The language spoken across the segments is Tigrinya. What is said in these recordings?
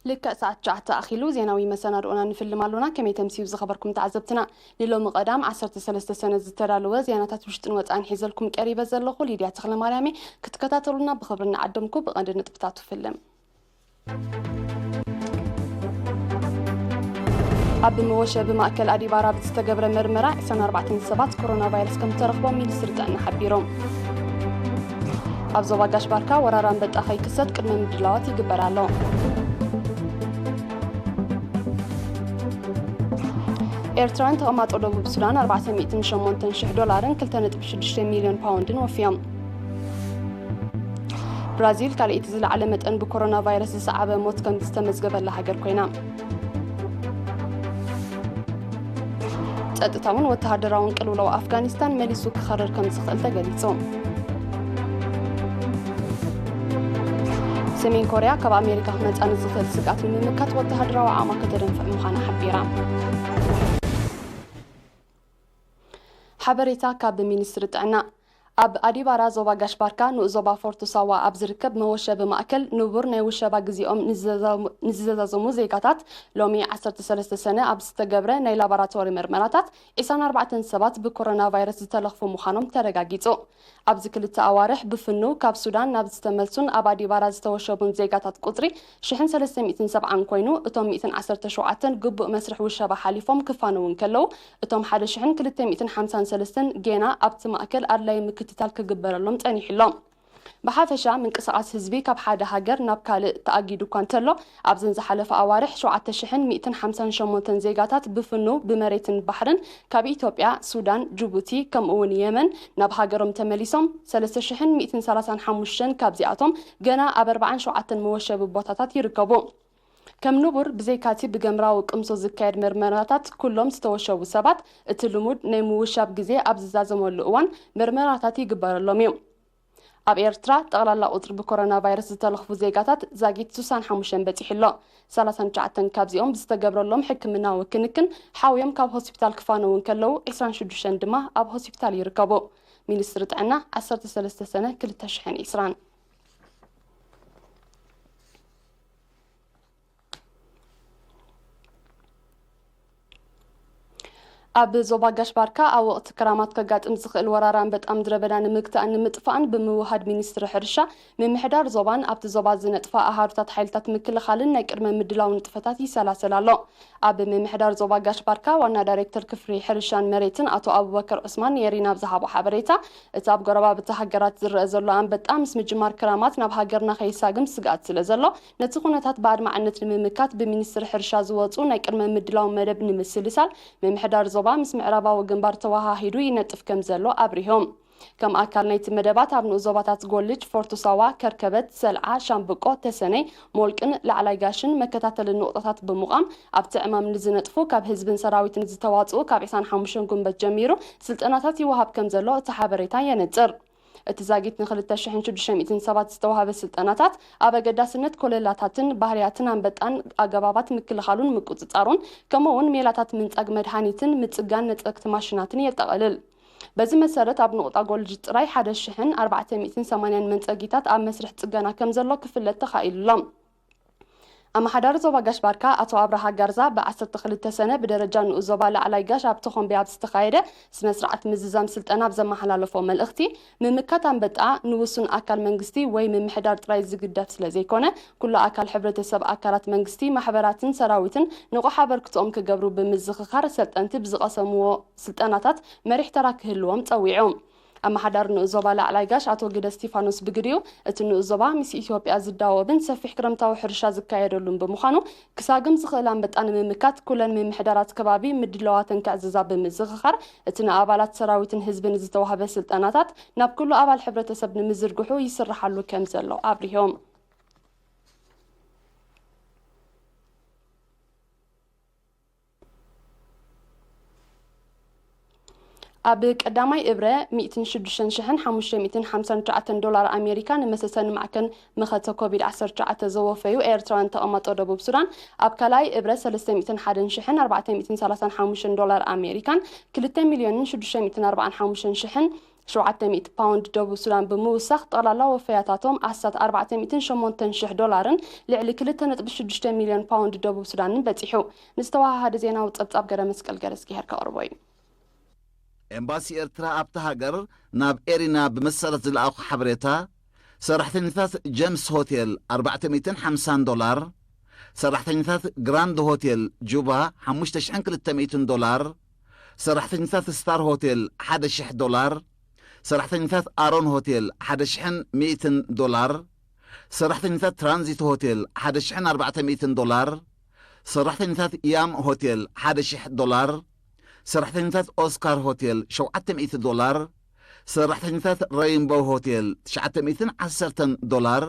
ልክዕ ሰዓት ትሽዓተ ኣኺሉ ዜናዊ መሰናድኦና ንፍልም ኣሎና። ከመይ ተምስዩ ዝኸበርኩም ተዓዘብትና? ንሎሚ ቀዳም ዓሰርተ ሰለስተ ሰነ ዝተዳለወ ዜናታት ውሽጥን ወጻእን ሒዘልኩም ቀሪበ ዘለኹ ሊድያ ተኽለማርያም እየ። ክትከታተሉና ብኽብሪ እናዓደምኩ ብቐንዲ ነጥብታቱ ፍልም። ኣብ መወሸቢ ማእከል ኣዲባራ ብዝተገብረ መርመራ ዕስራን ኣርባዕተን ሰባት ኮሮና ቫይረስ ከም ዝተረኽቦም ሚኒስትሪ ጥዕና ሓቢሩ። ኣብ ዞባ ጋሽ ባርካ ወራር ኣንበጣ ከይክሰት ቅድመ ምድላዋት ይግበር ኣሎ። ኤርትራውያን ተቐማጦ ደቡብ ሱዳን ኣርባዕተ ሚእትን ሸሞንተን ሽሕ ዶላርን ክልተ ነጥቢ ሽዱሽተ ሚልዮን ፓውንድን ወፍዮም። ብራዚል ካልኣይቲ ዝለዓለ መጠን ብኮሮና ቫይረስ ዝሰዓበ ሞት ከም ዝተመዝገበላ ሃገር ኮይና። ጸጥታውን ወተሃደራውን ቅልውላው ኣፍጋኒስታን መሊሱ ክኸርር ከም ዝኽእል ተገሊጹ። ሰሜን ኮርያ ካብ ኣሜሪካ ክመጻ ንዝኽእል ስግኣት ንምምካት ወተሃደራዊ ዓቕማ ከተደንፍዕ ምዃና ሓቢራ። ሓበሬታ ካብ ሚኒስትሪ ጥዕና። ኣብ ኣዲባራ ዞባ ጋሽ ባርካ ንኡስ ዞባ ፎርቶ ሳዋ ኣብ ዝርከብ መወሸቢ ማእከል ንቡር ናይ ውሸባ ግዜኦም ንዝዘዘሙ- ንዝዘዛዘሙ ዜጋታት ሎሚ ዓሰርተ ሰለስተ ሰነ ኣብ ዝተገብረ ናይ ላቦራቶሪ መርመራታት ዕስራን ኣርባዕተን ሰባት ብኮሮና ቫይረስ ዝተለኽፉ ምዃኖም ተረጋጊጹ። ኣብዚ ክልተ ኣዋርሕ ብፍኑ ካብ ሱዳን ናብ ዝተመልሱን ኣብ ኣዲባራ ዝተወሸቡን ዜጋታት ቁጽሪ ሽሕን ሰለስተ ሚእትን ሰብዓን ኮይኑ፣ እቶም ሚእትን ዓሰርተ ሸውዓተን ግቡእ መስርሕ ውሸባ ሓሊፎም ክፋነዉ እንከለዉ፣ እቶም ሓደ ሽሕን ክልተ ሚእትን ሓምሳን ሰለስተን ጌና ኣብቲ ማእከል ኣድላዪ ምክትታል ክግበረሎም ጸኒሑ ኣሎ። ብሓፈሻ ምንቅስቓስ ህዝቢ ካብ ሓደ ሃገር ናብ ካልእ ተኣጊዱ እኳ እንተሎ፣ ኣብዘን ዝሓለፈ ኣዋርሕ ሸውዓተ ሽሕን ሚእትን ሓምሳን ሸሞንተን ዜጋታት ብፍኑ ብመሬትን ባሕርን ካብ ኢትዮጵያ፣ ሱዳን፣ ጅቡቲ፣ ከምኡ እውን የመን ናብ ሃገሮም ተመሊሶም፣ ሰለስተ ሽሕን ሚእትን ሰላሳን ሓሙሽተን ካብዚኣቶም ገና ኣብ ኣርባዓን ሸውዓተን መወሸቢ ቦታታት ይርከቡ። ከም ንቡር ብዘይካቲ ብገምራዊ ቅምሶ ዝካየድ መርመራታት፣ ኩሎም ዝተወሸቡ ሰባት እቲ ልሙድ ናይ ምውሻብ ግዜ ኣብ ዝዛዘመሉ እዋን መርመራታት ይግበረሎም እዩ። ኣብ ኤርትራ ጠቕላላ ቁጽሪ ብኮሮና ቫይረስ ዝተለኽፉ ዜጋታት ዛጊት ስሳን ሓሙሽተን በጺሑ ኣሎ። ሰላሳን ትሽዓተን ካብዚኦም ብዝተገብረሎም ሕክምናዊ ክንክን ሓውዮም ካብ ሆስፒታል ክፋነዉ እንከለዉ፣ ዕስራን ሽዱሽተን ድማ ኣብ ሆስፒታል ይርከቡ። ሚኒስትሪ ጥዕና፣ ዓሰርተ ሰለስተ ሰነ ክልተ ሽሕን ዕስራን። ኣብ ዞባ ጋሽ ባርካ ኣብ ወቕቲ ክራማት ከጋጥም ዝኽእል ወራር ኣንበጣ ምድረ በዳ ንምግታእን ንምጥፋእን ብምውሃድ ሚኒስትሪ ሕርሻ፣ ምምሕዳር ዞባን ኣብቲ ዞባ ዝነጥፋ ኣሃዱታት ሓይልታት ምክልኻልን ናይ ቅድመ ምድላው ንጥፈታት ይሰላሰል ኣሎ። ኣብ ምምሕዳር ዞባ ጋሽ ባርካ ዋና ዳይሬክተር ክፍሊ ሕርሻን መሬትን ኣቶ ኣቡበከር ዑስማን ንኤሪና ኣብ ዝሃቦ ሓበሬታ፣ እቲ ኣብ ጎረባብቲ ሃገራት ዝረአ ዘሎ ኣንበጣ ምስ ምጅማር ክራማት ናብ ሃገርና ከይሳግም ስግኣት ስለ ዘሎ፣ ነቲ ኩነታት ብኣድማዕነት ንምምካት ብሚኒስትሪ ሕርሻ ዝወፁ ናይ ቅድመ ምድላው መደብ ንምስልሳል ምምሕዳር ዞባ ምስ ምዕራባዊ ግንባር ተወሃሂዱ ይነጥፍ ከም ዘሎ ኣብሪሆም። ከም ኣካል ናይቲ መደባት ኣብ ንኡስ ዞባታት ጎልጅ፣ ፎርቶ ሳዋ፣ ከርከበት፣ ሰልዓ፣ ሻምብቆ፣ ተሰነይ፣ ሞልቅን ላዕላይ ጋሽን መከታተሊ ንቑጣታት ብምቋም ኣብቲ ዕማም ንዝነጥፉ ካብ ህዝብን ሰራዊትን ዝተዋፅኡ ካብ ዕስራን ሓሙሽተን ጉንበት ጀሚሩ ስልጠናታት ይወሃብ ከም ዘሎ እቲ ሓበሬታ የነፅር። እቲ ዛጊት ንክልተ ሽሕን ሽዱሽተ ሚእትን ሰባት ዝተዋህበ ስልጠናታት ኣብ ኣገዳስነት ኮለላታትን ባህርያትን ኣንበጣን ኣገባባት ምክልኻሉን ምቁጽጻሩን፣ ከምኡ እውን ሜላታት ምንጻግ መድሃኒትን ምጽጋን ነጸግቲ ማሽናትን የጠቓልል። በዚ መሰረት ኣብ ንቑጣ ጎልጅ ጥራይ ሓደ ሽሕን ኣርባዕተ ሚእትን ሰማንያን መንጸጊታት ኣብ መስርሕ ጽገና ከም ዘሎ ክፍለጥ ተኻኢሉ ኣሎ። ኣመሓዳሪ ዞባ ጋሽ ባርካ ኣቶ ኣብርሃ ጋርዛ ብ ዓሰርተ ክልተ ሰነ ብደረጃ ንኡስ ዞባ ላዕላይ ጋሽ ኣብ ተኾምቢ ኣብ ዝተኻየደ ስነ ስርዓት ምዝዛም ስልጠና ኣብ ዘመሓላለፎ መልእኽቲ፣ ምምካት ኣንበጣ ንውሱን ኣካል መንግስቲ ወይ ምምሕዳር ጥራይ ዝግደፍ ስለ ዘይኮነ፣ ኩሉ ኣካል ሕብረተሰብ፣ ኣካላት መንግስቲ፣ ማሕበራትን ሰራዊትን ንቑሕ ኣበርክቶኦም ክገብሩ ብምዝኽኻር፣ ሰልጠንቲ ብዝቐሰምዎ ስልጠናታት መሪሕ ተራ ክህልዎም ጸዊዑ። ኣመሓዳሪ ንኡስ ዞባ ላዕላይ ጋሽ ኣቶ ግደ እስቲፋኖስ ብግዲኡ፣ እቲ ንኡስ ዞባ ምስ ኢትዮጵያ ዝዳወብን ሰፊሕ ክረምታዊ ሕርሻ ዝካየደሉን ብምዃኑ፣ ክሳግም ዝኽእል ኣንበጣ ንምምካት ኩለን ምምሕዳራት ከባቢ ምድላዋተን ከዕዝዛ ብምዝኽኻር፣ እቲ ንኣባላት ሰራዊትን ህዝብን ዝተዋህበ ስልጠናታት ናብ ኩሉ ኣባል ሕብረተሰብ ንምዝርግሑ ይስርሓሉ ከም ዘሎ ኣብሪሆም። ኣብ ቀዳማይ እብረ ሚእትን ሽዱሽተን ሽሕን ሓሙሽተ ሚእትን ሓምሳን ትሽዓተን ዶላር ኣሜሪካ ንመሰሰኒ ማዕከን መኸተ ኮቪድ ዓሰርተ ትሽዓተ ዘወፈዩ ኤርትራውያን ተቐማጦ ደቡብ ሱዳን፣ ኣብ ካልኣይ እብረ ሰለስተ ሚእትን ሓደን ሽሕን ኣርባዕተ ሚእትን ሰላሳን ሓሙሽተን ዶላር ኣሜሪካን ክልተ ሚልዮንን ሽዱሽተ ሚእትን ኣርባዓን ሓሙሽተን ሽሕን ሸውዓተ ሚእቲ ፓውንድ ደቡብ ሱዳን ብምውሳኽ፣ ጠቕላላ ወፈያታቶም ኣስታት ኣርባዕተ ሚእትን ሸሞንተን ሽሕ ዶላርን ልዕሊ ክልተ ነጥቢ ሽዱሽተ ሚልዮን ፓውንድ ደቡብ ሱዳንን በጺሑ። ንዝተወሃሃደ ዜናዊ ጸብጻብ ገረ መስቀል ገረዝጊሄር ከቕርቦ እዩ። ኤምባሲ ኤርትራ ኣብታ ሃገር ናብ ኤሪና ብመሰረት ዝለኣኹ ሓበሬታ፣ ሰራሕተኛታት ጀምስ ሆቴል ኣርባዕተ ሚእትን ሓምሳን ዶላር፣ ሰራሕተኛታት ግራንድ ሆቴል ጁባ ሓሙሽተ ሽሕን ክልተ ሚእትን ዶላር፣ ሰራሕተኛታት ስታር ሆቴል ሓደ ሽሕ ዶላር፣ ሰራሕተኛታት ኣሮን ሆቴል ሓደ ሽሕን ሚእትን ዶላር፣ ሰራሕተኛታት ትራንዚት ሆቴል ሓደ ሽሕን ኣርባዕተ ሚእትን ዶላር፣ ሰራሕተኛታት ያም ሆቴል ሓደ ሽሕ ዶላር፣ ሰራሕተኛታት ኦስካር ሆቴል ሸውዓተ ሚእቲ ዶላር፣ ሰራሕተኛታት ረይንቦው ሆቴል ትሽዓተ ሚእትን ዓሰርተን ዶላር፣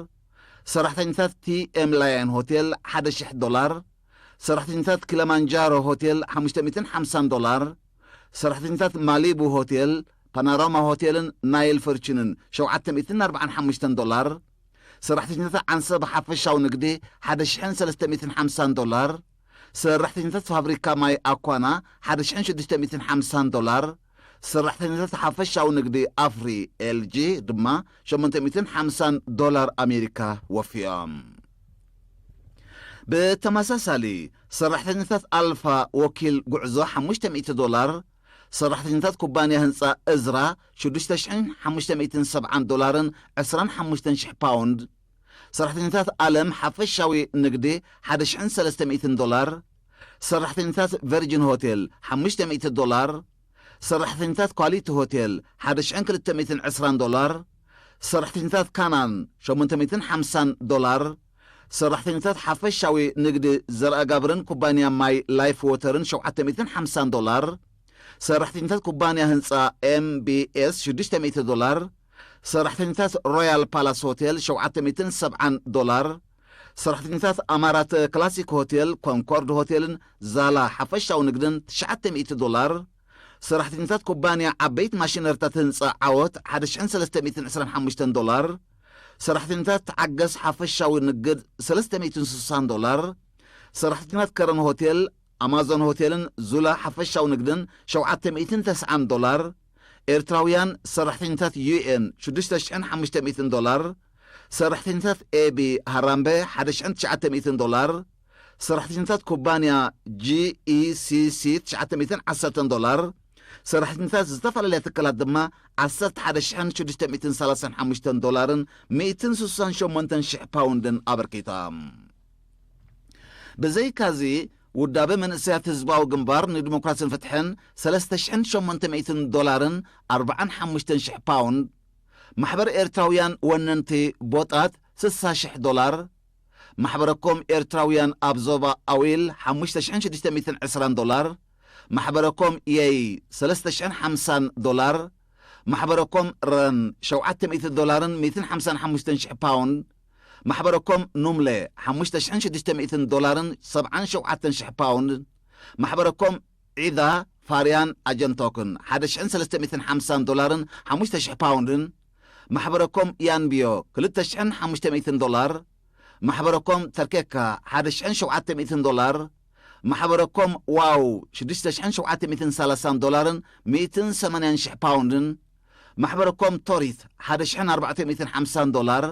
ሰራሕተኛታት ቲኤም ላየን ሆቴል ሓደ ሽሕ ዶላር፣ ሰራሕተኛታት ኪለማንጃሮ ሆቴል ሓሙሽተ ሚእትን ሓምሳን ዶላር፣ ሰራሕተኛታት ማሊቡ ሆቴል፣ ፓናሮማ ሆቴልን ናይል ፎርቹንን ሸውዓተ ሚእትን ኣርባዓን ሓሙሽተን ዶላር፣ ሰራሕተኛታት ዓንሰብ ሓፈሻዊ ንግዲ ሓደ ሽሕን ሰለስተ ሚእትን ሓምሳን ዶላር፣ ሰራሕተኛታት ፋብሪካ ማይ ኣኳና ሓደ ሽሕን ሽዱሽተ ሚእትን ሓምሳን ዶላር፣ ሰራሕተኛታት ሓፈሻዊ ንግዲ ኣፍሪ ኤልጂ ድማ ሸሞንተ ሚእትን ሓምሳን ዶላር ኣሜሪካ ወፍዮም። ብተመሳሳሊ፣ ሰራሕተኛታት ኣልፋ ወኪል ጉዕዞ ሓሙሽተ ሚእቲ ዶላር፣ ሰራሕተኛታት ኩባንያ ህንፃ እዝራ ሽዱሽተ ሽሕን ሓሙሽተ ሚእትን ሰብዓን ዶላርን ዕስራን ሓሙሽተን ሽሕ ፓውንድ፣ ሰራሕተኛታት ኣለም ሓፈሻዊ ንግዲ ሓደ ሽሕን ሰለስተ ሚእትን ዶላር፣ ሰራሕተኛታት ቨርጅን ሆቴል ሓሙሽተ ሚእቲ ዶላር፣ ሰራሕተኛታት ኳሊቲ ሆቴል ሓደ ሽሕን ክልተ ሚእትን ዕስራን ዶላር፣ ሰራሕተኛታት ካናን ሸሞንተ ሚእትን ሓምሳን ዶላር፣ ሰራሕተኛታት ሓፈሻዊ ንግዲ ዘርኣጋብርን ኩባንያ ማይ ላይፍ ዎተርን ሸውዓተ ሚእትን ሓምሳን ዶላር፣ ሰራሕተኛታት ኩባንያ ህንፃ ኤምቢኤስ ሽዱሽተ ሚእቲ ዶላር፣ ሰራሕተኛታት ሮያል ፓላስ ሆቴል ሸውዓተ ሚእትን ሰብዓን ዶላር፣ ሰራሕተኛታት ኣማራት ክላሲክ ሆቴል፣ ኮንኮርድ ሆቴልን ዛላ ሓፈሻዊ ንግድን ትሽዓተ ሚእቲ ዶላር፣ ሰራሕተኛታት ኩባንያ ዓበይቲ ማሽነሪታት ህንፃ ዓወት ሓደ ሽሕን ሰለስተ ሚእትን ዕስራን ሓሙሽተን ዶላር፣ ሰራሕተኛታት ተዓገስ ሓፈሻዊ ንግድ ሰለስተ ሚእትን ስሳን ዶላር፣ ሰራሕተኛታት ከረን ሆቴል፣ ኣማዞን ሆቴልን ዙላ ሓፈሻዊ ንግድን ሸውዓተ ሚእትን ተስዓን ዶላር፣ ኤርትራውያን ሰራሕተኛታት ዩኤን ሽዱሽተ ሽሕን ሓሙሽተ ሚእትን ዶላር፣ ሰራሕተኛታት ኤቢ ሃራምበ ሓደ ሽሕን ትሽዓተ ሚእትን ዶላር፣ ሰራሕተኛታት ኩባንያ ጂኢሲሲ ትሽዓተ ሚእትን ዓሰርተን ዶላር፣ ሰራሕተኛታት ዝተፈላለያ ትካላት ድማ ዓሰርተ ሓደ ሽሕን ሽዱሽተ ሚእትን ሰላሳን ሓሙሽተን ዶላርን ሚእትን ስሳን ሸሞንተን ሽሕ ፓውንድን ኣበርኪቶም። ብዘይካዚ፣ ውዳበ መንእሰያት ህዝባዊ ግንባር ንዲሞክራሲን ፍትሕን ሰለስተ ሽሕን ሸሞንተ ሚእትን ዶላርን ኣርባዓን ሓሙሽተን ሽሕ ፓውንድ፣ ማሕበር ኤርትራውያን ወነንቲ ቦጣት ስሳ ሽሕ ዶላር፣ ማሕበረኮም ኤርትራውያን ኣብ ዞባ ኣዊል ሓሙሽተ ሽሕን ሽዱሽተ ሚእትን ዕስራን ዶላር፣ ማሕበረኮም የይ ሰለስተ ሽሕን ሓምሳን ዶላር፣ ማሕበረኮም ረን ሸውዓተ ሚእቲ ዶላርን ሚእትን ሓምሳን ሓሙሽተን ሽሕ ፓውንድ፣ ማሕበረኮም ኑምለ ሓሙሽተ ሽሕን ሽዱሽተ ሚእትን ዶላርን ሰብዓን ሸውዓተን ሽሕ ፓውንድ፣ ማሕበረኮም ዒዳ ፋርያን ኣጀንቶክን ሓደ ሽሕን ሰለስተ ሚእትን ሓምሳን ዶላርን ሓሙሽተ ሽሕ ፓውንድን፣ ማሕበረኮም ያንቢዮ ክልተ ሽሕን ሓሙሽተ ሚእትን ዶላር፣ ማሕበረኮም ተርኬካ ሓደ ሽሕን ሸውዓተ ሚእትን ዶላር፣ ማሕበረኮም ዋው ሽዱሽተ ሽሕን ሸውዓተ ሚእትን ሰላሳን ዶላርን ሚእትን ሰማንያን ሽሕ ፓውንድን፣ ማሕበረኮም ቶሪት ሓደ ሽሕን ኣርባዕተ ሚእትን ሓምሳን ዶላር፣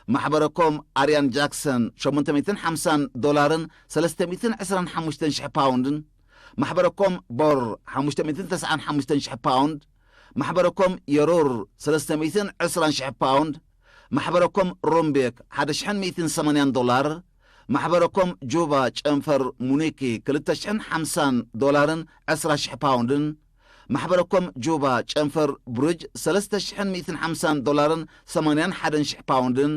ማሕበረኮም ኣርያን ጃክሰን ሸሞንተ ሚእትን ሓምሳን ዶላርን ሰለስተ ሚእትን ዕስራን ሓሙሽተን ሽሕ ፓውንድን፣ ማሕበረኮም ቦር ሓሙሽተ ሚእትን ተስዓን ሓሙሽተን ሽሕ ፓውንድ፣ ማሕበረኮም የሩር ሰለስተ ሚእትን ዕስራን ሽሕ ፓውንድ፣ ማሕበረኮም ሮምቤክ ሓደ ሽሕን ሚእትን ሰማንያን ዶላር፣ ማሕበረኮም ጁባ ጨንፈር ሙኒኪ ክልተ ሽሕን ሓምሳን ዶላርን ዕስራ ሽሕ ፓውንድን፣ ማሕበረኮም ጁባ ጨንፈር ብሩጅ ሰለስተ ሽሕን ሚእትን ሓምሳን ዶላርን ሰማንያን ሓደን ሽሕ ፓውንድን፣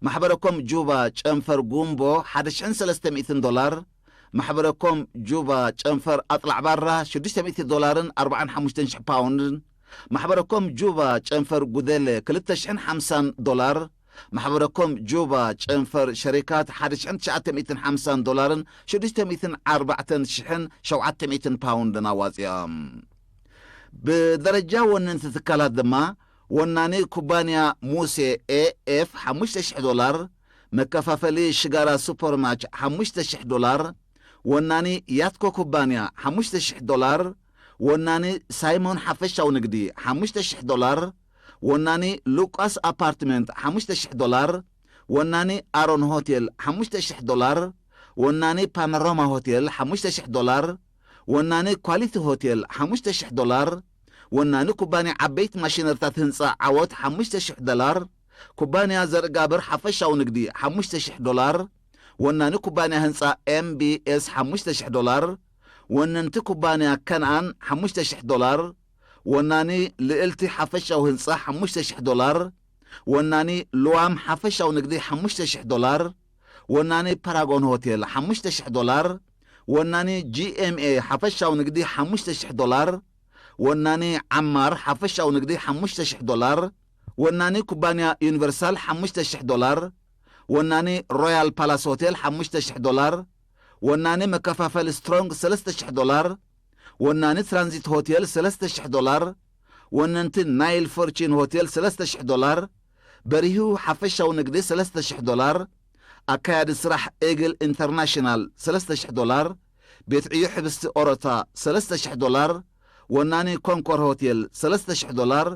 ማሕበረኮም ጁባ ጨንፈር ጉምቦ ሓደ ሽሕን ሰለስተ ሚእትን ዶላር፣ ማሕበረኮም ጁባ ጨንፈር ኣጥላዕ ባራ ሽዱሽተ ሚእቲ ዶላርን ኣርባዓን ሓሙሽተን ሽሕ ፓውንድን፣ ማሕበረኮም ጁባ ጨንፈር ጉደለ ክልተ ሽሕን ሓምሳን ዶላር፣ ማሕበረኮም ጁባ ጨንፈር ሸሪካት ሓደ ሽሕን ትሽዓተ ሚእትን ሓምሳን ዶላርን ሽዱሽተ ሚእትን ኣርባዕተን ሽሕን ሸውዓተ ሚእትን ፓውንድን ኣዋጺኦም። ብደረጃ ወነንቲ ትካላት ድማ፣ ወናኒ ኩባንያ ሙሴ ኤኤፍ ሓሙሽተ ሽሕ ዶላር፣ መከፋፈሊ ሽጋራ ሱፐርማች ሓሙሽተ ሽሕ ዶላር፣ ወናኒ ያትኮ ኩባንያ ሓሙሽተ ሽሕ ዶላር፣ ወናኒ ሳይሞን ሓፈሻዊ ንግዲ ሓሙሽተ ሽሕ ዶላር፣ ወናኒ ሉቃስ ኣፓርትመንት ሓሙሽተ ሽሕ ዶላር፣ ወናኒ ኣሮን ሆቴል ሓሙሽተ ሽሕ ዶላር፣ ወናኒ ፓኖራማ ሆቴል ሓሙሽተ ሽሕ ዶላር፣ ወናኒ ኳሊቲ ሆቴል ሓሙሽተ ሽሕ ዶላር፣ ወናኒ ኩባንያ ዓበይቲ ማሽነሪታት ህንጻ ዓወት ሓሙሽተ ሽሕ ዶላር፣ ኩባንያ ዘርእጋብር ሓፈሻዊ ንግዲ ሓሙሽተ ሽሕ ዶላር፣ ወናኒ ኩባንያ ህንጻ ኤም ቢ ኤስ ሓሙሽተ ሽሕ ዶላር፣ ወነንቲ ኩባንያ ከነኣን ሓሙሽተ ሽሕ ዶላር፣ ወናኒ ልእልቲ ሓፈሻዊ ህንጻ ሓሙሽተ ሽሕ ዶላር፣ ወናኒ ልዋም ሓፈሻዊ ንግዲ ሓሙሽተ ሽሕ ዶላር፣ ወናኒ ፓራጎን ሆቴል ሓሙሽተ ሽሕ ዶላር፣ ወናኒ ጂ ኤም ኤ ሓፈሻዊ ንግዲ ሓሙሽተ ሽሕ ዶላር፣ ወናኒ ዓማር ሓፈሻዊ ንግዲ ሓሙሽተ ሽሕ ዶላር፣ ወናኒ ኩባንያ ዩኒቨርሳል ሓሙሽተ ሽሕ ዶላር፣ ወናኒ ሮያል ፓላስ ሆቴል ሓሙሽተ ሽሕ ዶላር፣ ወናኒ መከፋፈሊ ስትሮንግ ሰለስተ ሽሕ ዶላር፣ ወናኒ ትራንዚት ሆቴል ሰለስተ ሽሕ ዶላር፣ ወነንቲ ናይል ፎርቺን ሆቴል ሰለስተ ሽሕ ዶላር፣ በሪሁ ሓፈሻዊ ንግዲ ሰለስተ ሽሕ ዶላር፣ ኣካያዲ ስራሕ ኤግል ኢንተርናሽናል ሰለስተ ሽሕ ዶላር፣ ቤት ዕዮ ሕብስቲ ኦሮታ ሰለስተ ሽሕ ዶላር፣ ወናኒ ኮንኮር ሆቴል ሰለስተ ሽሕ ዶላር፣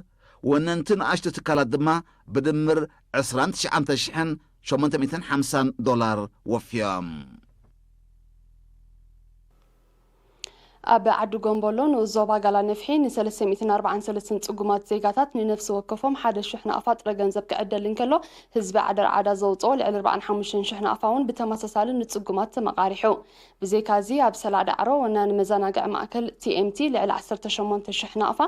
ወነንቲ ንኣሽቱ ትካላት ድማ ብድምር ዕስራን ትሽዓተ ሽሕን ሸሞንተ ሚእትን ሓምሳን ዶላር ወፍዮም። ኣብ ዓዲ ጎምቦሎ ንኡስ ዞባ ጋላ ነፍሒ ንሰለስተ ሚእትን ኣርባዓን ሰለስተን ጽጉማት ዜጋታት ንነፍሲ ወከፎም ሓደ ሽሕ ናቕፋ ጥረ ገንዘብ ክዕደል እንከሎ፣ ህዝቢ ዓደር ዓዳ ዘውጽኦ ልዕሊ ኣርባዓን ሓሙሽተን ሽሕ ናቕፋ እውን ብተመሳሳሊ ንጽጉማት ተመቓሪሑ። ብዘይካ እዚ፣ ኣብ ሰላዕ ዳዕሮ ወናኒ መዘናግዒ ማእከል ቲ ኤም ቲ ልዕሊ ዓሰርተ ሸሞንተ ሽሕ ናቕፋ፣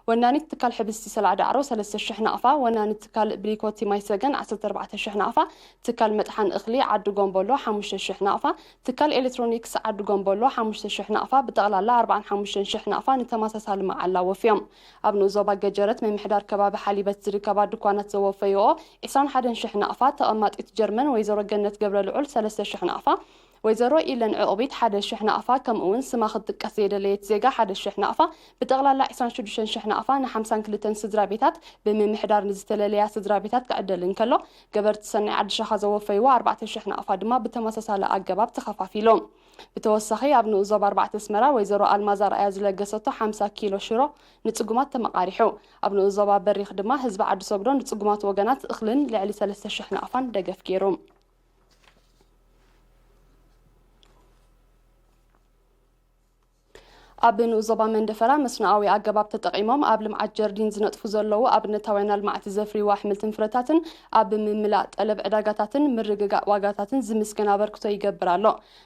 ወናኒት ትካል ሕብስቲ ሰላዕ ዳዕሮ ሰለስተ ሽሕ ናቕፋ፣ ወናኒት ትካል ብሊኮቲ ማይ ሰገን ዓሰርተ ኣርባዕተ ሽሕ ናቕፋ፣ ትካል መጥሓን እኽሊ ዓዲ ጎምቦሎ ሓሙሽተ ሽሕ ናቕፋ፣ ትካል ኤሌክትሮኒክስ ዓዲ ጎምቦሎ ሓሙሽተ ሽሕ ናቕፋ፣ ብጠቕላላ ኣርባዓን ሓሙሽተን ሽሕ ናቕፋ ንተመሳሳሊ መዓላ ወፍዮም። ኣብ ንኡስ ዞባ ገጀረት ምምሕዳር ከባቢ ሓሊበት ዝርከባ ድኳናት ዘወፈይኦ ዕስራን ሓደን ሽሕ ናቕፋ፣ ተቐማጢት ጀርመን ወይዘሮ ገነት ገብረ ልዑል ሰለስተ ሽሕ ናቕፋ፣ ወይዘሮ ኢለን ዕቑቢት ሓደ ሽሕ ናቕፋ፣ ከምኡ እውን ስማ ክትጥቀስ ዘይደለየት ዜጋ ሓደ ሽሕ ናቕፋ፣ ብጠቕላላ ዕስራን ሽዱሽተን ሽሕ ናቕፋ ንሓምሳን ክልተን ስድራ ቤታት ብምምሕዳር ንዝተለለያ ስድራ ቤታት ክዕደል እንከሎ፣ ገበርቲ ሰናይ ዓዲ ሸኻ ዘወፈይዎ ኣርባዕተ ሽሕ ናቕፋ ድማ ብተመሳሳሊ ኣገባብ ተኸፋፊሎም። ብተወሳኺ፣ ኣብ ንኡስ ዞባ ኣርባዕተ ኣስመራ ወይዘሮ ኣልማዝ ኣርኣያ ዝለገሰቶ ሓምሳ ኪሎ ሽሮ ንጽጉማት ተመቓሪሑ። ኣብ ንኡስ ዞባ በሪኽ ድማ ህዝቢ ዓዲ ሰግዶ ንጽጉማት ወገናት እኽልን ልዕሊ ሰለስተ ሽሕ ናቕፋን ደገፍ ገይሩ። ኣብ ንኡስ ዞባ መንደፈራ መስኖኣዊ ኣገባብ ተጠቒሞም ኣብ ልምዓት ጀርዲን ዝነጥፉ ዘለዉ ኣብነታውያን ኣልማዕቲ ዘፍርይዎ ኣሕምልትን ፍረታትን ኣብ ምምላእ ጠለብ ዕዳጋታትን ምርግጋእ ዋጋታትን ዝምስገን ኣበርክቶ ይገብር ኣሎ።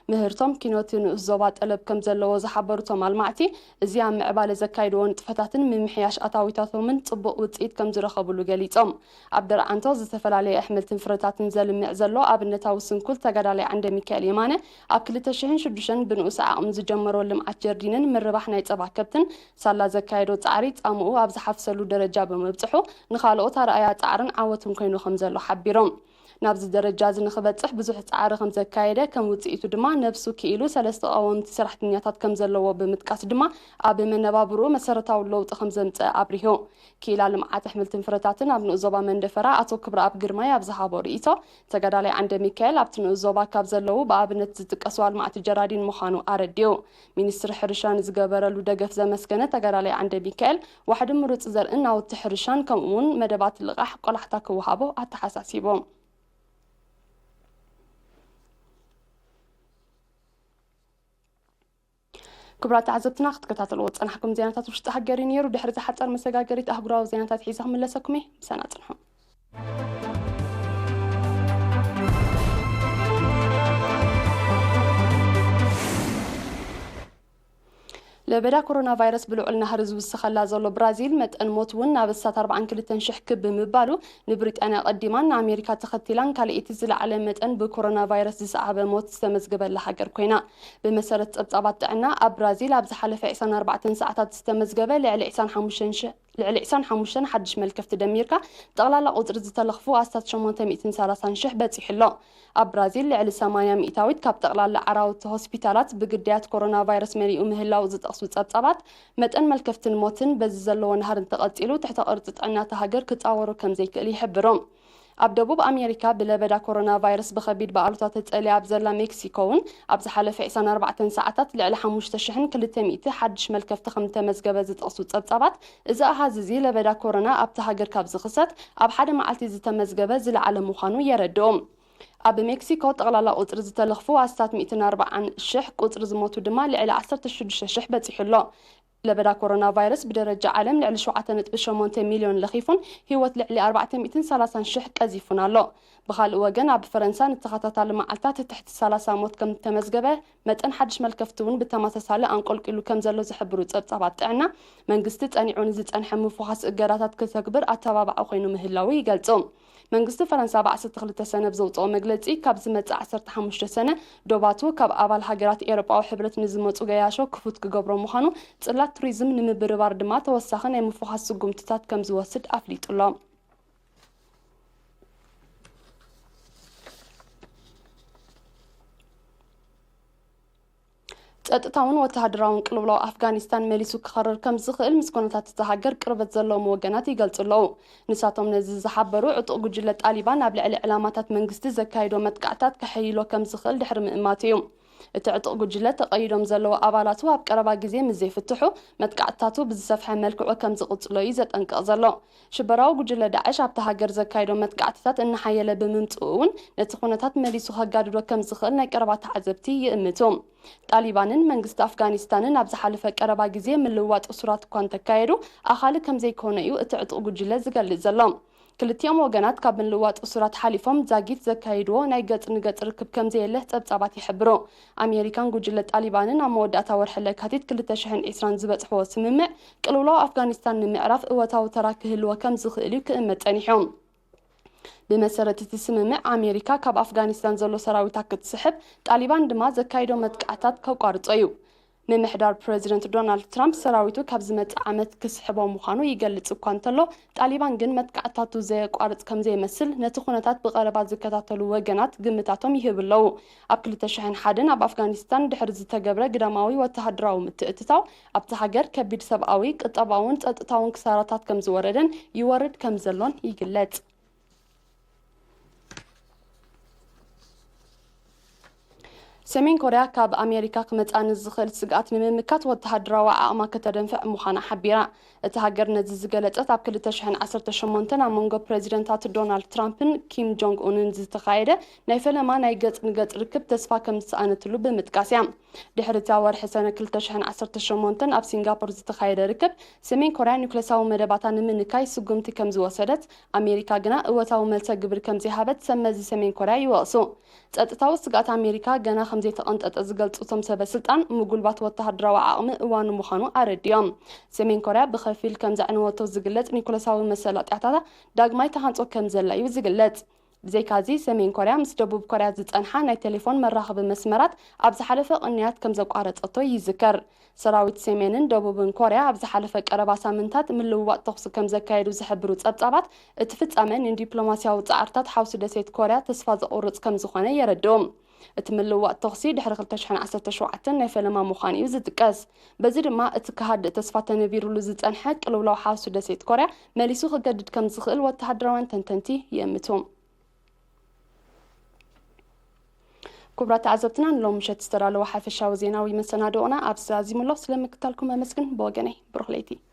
ምህርቶም ኪኖቲ ንኡስ ዞባ ጠለብ ከም ዘለዎ ዝሓበሩ እቶም ኣልማዕቲ፣ እዚ ኣብ ምዕባለ ዘካይድዎ ንጥፈታትን ምምሕያሽ ኣታዊታቶምን ጽቡቕ ውጽኢት ከም ዝረኸብሉ ገሊጾም። ኣብ ደርዓንቶ ዝተፈላለየ ኣሕምልትን ፍረታትን ዘልምዕ ዘሎ ኣብነታዊ ስንኩል ተጋዳላይ ዓንደ ሚካኤል የማነ፣ ኣብ ክልተ ሽሕን ሽዱሽተን ብንኡስ ዓቕሚ ዝጀመሮ ልምዓት ጀርዲንን ምርባሕ ናይ ጸባ ከብትን ሳላ ዘካየዶ ጻዕሪ ጻምኡ ኣብ ዝሓፍሰሉ ደረጃ ብምብጽሑ፣ ንኻልኦት ኣርኣያ ጻዕርን ዓወትን ኮይኑ ከም ዘሎ ሓቢሮም። ናብዚ ደረጃ እዚ ንኽበጽሕ ብዙሕ ጻዕሪ ከም ዘካየደ፣ ከም ውጽኢቱ ድማ ነብሱ ክኢሉ ሰለስተ ቀወምቲ ሰራሕተኛታት ከም ዘለዎ ብምጥቃስ ድማ ኣብ መነባብርኡ መሰረታዊ ለውጢ ከም ዘምጽአ ኣብሪሁ። ክኢላ ልምዓት ኣሕምልትን ፍረታትን ኣብ ንኡስ ዞባ መንደፈራ ኣቶ ክብረኣብ ግርማይ ኣብ ዝሃቦ ርእይቶ፣ ተጋዳላይ ዓንደ ሚካኤል ኣብቲ ንኡስ ዞባ ካብ ዘለዉ ብኣብነት ዝጥቀሱ ኣልማዕቲ ጀራዲን ምዃኑ ኣረዲኡ። ሚኒስትሪ ሕርሻ ንዝገበረሉ ደገፍ ዘመስገነ ተጋዳላይ ዓንደ ሚካኤል፣ ዋሕዲ ምሩፅ ዘርእን ናውቲ ሕርሻን ከምኡ እውን መደባት ልቓሕ ቆላሕታ ክወሃቦ ኣተሓሳሲቡ። ክቡራት ተዓዘብትና ክትከታተልዎ ዝጸናሕኩም ዜናታት ውሽጢ ሃገር እዩ ነይሩ። ድሕሪ ዝሓጸር መሰጋገሪት ኣህጉራዊ ዜናታት ሒዘ ክምለሰኩም እየ። ምሳና ጽንሑ። ለበዳ ኮሮና ቫይረስ ብልዑል ናህሪ ዝውስኸላ ዘሎ ብራዚል፣ መጠን ሞት እውን ናብ ኣስታት ኣርባዓን ክልተን ሽሕ ክብ ብምባሉ፣ ንብሪጣንያ ቀዲማን ንኣሜሪካ ተኸቲላን ካልኣይቲ ዝለዓለ መጠን ብኮሮና ቫይረስ ዝሰዓበ ሞት ዝተመዝገበላ ሃገር ኮይና። ብመሰረት ጸብጻባት ጥዕና፣ ኣብ ብራዚል ኣብ ዝሓለፈ ዕስራን ኣርባዕተን ሰዓታት ዝተመዝገበ ልዕሊ ዕስራን ሓሙሽተን ሽሕ፣ ልዕሊ ዕስራን ሓሙሽተን ሓድሽ መልከፍቲ ደሚርካ፣ ጠቕላላ ቁጽሪ ዝተለኽፉ ኣስታት ሸሞንተ ሚእትን ሰላሳን ሽሕ በጺሑ ኣሎ። ኣብ ብራዚል ልዕሊ ሰማንያ ሚእታዊት ካብ ጠቕላላ ዓራውቲ ሆስፒታላት ብግዳያት ኮሮና ቫይረስ መሊኡ ምህላው ዝጠቕሱ ጸብጻባት፣ መጠን መልከፍትን ሞትን በዚ ዘለዎ ናህሪ እንተቐጺሉ፣ ትሕተ ቅርጺ ጥዕና እታ ሃገር ክጻወሮ ከም ዘይክእል ይሕብሩ። ኣብ ደቡብ ኣሜሪካ ብለበዳ ኮሮና ቫይረስ ብኸቢድ ብኣሉታ ተጸልያ ኣብ ዘላ ሜክሲኮ እውን ኣብ ዝሓለፈ ዕስራን ኣርባዕተን ሰዓታት ልዕሊ ሓሙሽተ ሽሕን ክልተ ሚእቲ ሓድሽ መልከፍቲ ከም ዝተመዝገበ ዝጠቕሱ ጸብጻባት፣ እዚ ኣሃዝ እዚ ለበዳ ኮሮና ኣብቲ ሃገር ካብ ዝኽሰት ኣብ ሓደ መዓልቲ ዝተመዝገበ ዝለዓለ ምዃኑ የረድኡ። ኣብ ሜክሲኮ ጠቕላላ ቁጽሪ ዝተለኽፉ ኣስታት ሚእትን ኣርባዓን ሽሕ፣ ቁጽሪ ዝሞቱ ድማ ልዕሊ ዓሰርተ ሽዱሽተ ሽሕ በጺሑ ኣሎ። ለበዳ ኮሮና ቫይረስ ብደረጃ ዓለም ልዕሊ ሸውዓተ ነጥቢ ሸሞንተ ሚልዮን ለኺፉን ህይወት ልዕሊ ኣርባዕተ ሚእትን ሰላሳን ሽሕ ቀዚፉን ኣሎ። ብኻልእ ወገን፣ ኣብ ፈረንሳ ንተኸታታሊ መዓልታት ትሕቲ ሰላሳ ሞት ከም ዝተመዝገበ መጠን ሓድሽ መልከፍቲ እውን ብተመሳሳሊ ኣንቆልቂሉ ከም ዘሎ ዝሕብሩ ጸብጻባት ጥዕና፣ መንግስቲ ጸኒዑ ንዝጸንሐ ምፍዃስ እገዳታት ክተግብር ኣተባባዒ ኮይኑ ምህላዉ ይገልጹ። መንግስቲ ፈረንሳ ብዓሰርተ ክልተ ሰነ ብዘውጽኦ መግለጺ፣ ካብ ዝመጽእ ዓሰርተ ሓሙሽተ ሰነ ዶባቱ ካብ ኣባል ሃገራት ኤውሮጳዊ ሕብረት ንዝመጹ ገያሾ ክፉት ክገብሮ ምዃኑ፣ ጽላት ቱሪዝም ንምብርባር ድማ ተወሳኺ ናይ ምፍዃስ ስጉምትታት ከም ዝወስድ ኣፍሊጡ ኣሎ። ጸጥታውን ወተሃደራውን ቅልውላው ኣፍጋኒስታን መሊሱ ክኸርር ከም ዝኽእል ምስ ኩነታት እታ ሃገር ቅርበት ዘለዎም ወገናት ይገልጹ ኣለዉ። ንሳቶም ነዚ ዝሓበሩ፣ ዕጡቕ ጉጅለ ጣሊባን ኣብ ልዕሊ ዕላማታት መንግስቲ ዘካይዶ መጥቃዕታት ከሐይሎ ከም ዝኽእል ድሕሪ ምእማቱ እዩ። እቲ ዕጡቕ ጉጅለ ተቐይዶም ዘለዉ ኣባላቱ ኣብ ቀረባ ግዜ ምስ ዘይፍትሑ፣ መጥቃዕትታቱ ብዝሰፍሐ መልክዑ ከም ዝቕጽሎ እዩ ዘጠንቅቕ ዘሎ። ሽበራዊ ጉጅለ ዳዕሽ ኣብታ ሃገር ዘካይዶ መጥቃዕትታት እናሓየለ ብምምጽኡ እውን፣ ነቲ ኩነታት መሊሱ ከጋድዶ ከም ዝኽእል ናይ ቀረባ ተዓዘብቲ ይእምቱ። ጣሊባንን መንግስቲ ኣፍጋኒስታንን ኣብ ዝሓለፈ ቀረባ ግዜ ምልውዋጥ እሱራት እኳ እንተካየዱ፣ ኣኻሊ ከም ዘይኮነ እዩ እቲ ዕጡቕ ጉጅለ ዝገልጽ ዘሎ። ክልቲኦም ወገናት ካብ ምልውዋጥ እሱራት ሓሊፎም ዛጊት ዘካይድዎ ናይ ገጽ ንገጽ ርክብ ከም ዘየለ ጸብጻባት ይሕብሩ። ኣሜሪካን ጉጅለ ጣሊባንን ኣብ መወዳእታ ወርሒ ለካቲት ክልተ ሽሕን ዕስራን ዝበጽሕዎ ስምምዕ፣ ቅልውላው ኣፍጋኒስታን ንምዕራፍ እወታዊ ተራ ክህልዎ ከም ዝኽእል እዩ ክእመት ጸኒሑ። ብመሰረት እቲ ስምምዕ፣ ኣሜሪካ ካብ ኣፍጋኒስታን ዘሎ ሰራዊታ ክትስሕብ፣ ጣሊባን ድማ ዘካይዶ መጥቃዕታት ከቋርጾ እዩ። ምምሕዳር ፕረዚደንት ዶናልድ ትራምፕ፣ ሰራዊቱ ካብ ዝመጽእ ዓመት ክስሕቦ ምዃኑ ይገልጽ እኳ እንተሎ፣ ጣሊባን ግን መጥቃዕትታቱ ዘየቋርጽ ከም ዘይመስል ነቲ ኩነታት ብቐረባ ዝከታተሉ ወገናት ግምታቶም ይህቡ ኣለዉ። ኣብ ክልተ ሽሕን ሓደን ኣብ ኣፍጋኒስታን ድሕሪ ዝተገብረ ግዳማዊ ወተሃደራዊ ምትእትታው፣ ኣብቲ ሃገር ከቢድ ሰብኣዊ፣ ቁጠባውን ጸጥታውን ክሳራታት ከም ዝወረደን ይወርድ ከም ዘሎን ይግለጽ። ሰሜን ኮርያ ካብ ኣሜሪካ ክመጽኣ ንዝኽእል ስግኣት ንምምካት ወተሃደራዊ ዓቕማ ከተደንፍዕ ምዃና ሓቢራ። እታ ሃገር ነዚ ዝገለጸት፣ ኣብ ክልተ ሽሕን ዓሰርተ ሸሞንተን ኣብ መንጎ ፕረዚደንታት ዶናልድ ትራምፕን ኪም ጆንግ ኡንን ዝተኻየደ ናይ ፈለማ ናይ ገጽ ንገጽ ርክብ ተስፋ ከም ዝሰኣነትሉ ብምጥቃስ እያ። ድሕሪ እቲ ኣብ ወርሒ ሰነ ክልተ ሽሕን ዓሰርተ ሸሞንተን ኣብ ሲንጋፖር ዝተኻየደ ርክብ፣ ሰሜን ኮርያ ኒውክለሳዊ መደባታ ንምንካይ ስጉምቲ ከም ዝወሰደት፣ ኣሜሪካ ግና እወታዊ መልሰ ግብሪ ከም ዘይሃበት ሰብ መዚ ሰሜን ኮርያ ይወቕሱ። ጸጥታዊ ስግኣት ኣሜሪካ ገና ከም ዘይተቐንጠጠ ዝገልጹ እቶም ሰበ ስልጣን፣ ምጉልባት ወተሃደራዊ ዓቕሚ እዋኑ ምዃኑ ኣረዲኦም። ሰሜን ኮርያ ብኸፊል ከም ዘዕነወቶ ዝግለጽ ኒውክለሳዊ መሰላጥያታታ ዳግማይ ተሃንጾ ከም ዘላ እዩ ዝግለጽ። ብዘይካዚ፣ ሰሜን ኮርያ ምስ ደቡብ ኮርያ ዝጸንሓ ናይ ቴሌፎን መራኸቢ መስመራት ኣብ ዝሓለፈ ቅንያት ከም ዘቋረጸቶ ይዝከር። ሰራዊት ሰሜንን ደቡብን ኮርያ ኣብ ዝሓለፈ ቀረባ ሳምንታት ምልውዋጥ ተኹሲ ከም ዘካየዱ ዝሕብሩ ጸብጻባት፣ እቲ ፍጻመ ንዲፕሎማስያዊ ጻዕርታት ሓውሲ ደሴት ኮርያ ተስፋ ዘቑርጽ ከም ዝኾነ የረድኡ። እቲ ምልውዋጥ ተኹሲ ድሕሪ ክልተ ሽሕን ዓሰርተ ሸውዓተን ናይ ፈለማ ምዃኑ እዩ ዝጥቀስ። በዚ ድማ፣ እቲ ክሃድእ ተስፋ ተነቢሩሉ ዝጸንሐ ቅልውላው ሓውሲ ደሴት ኮርያ መሊሱ ክገድድ ከም ዝኽእል ወተሃደራውያን ተንተንቲ ይእምቱ። ክቡራት ተዓዘብትና፣ ንሎሚ ምሸት ዝተዳለወ ሓፈሻዊ ዜናዊ መሰናድኦና ኣብዚ ዛዚሙ ኣሎ። ስለ ምክታልኩም ኣመስግን። ብወገነይ፣ ብሩኽ ለይቲ።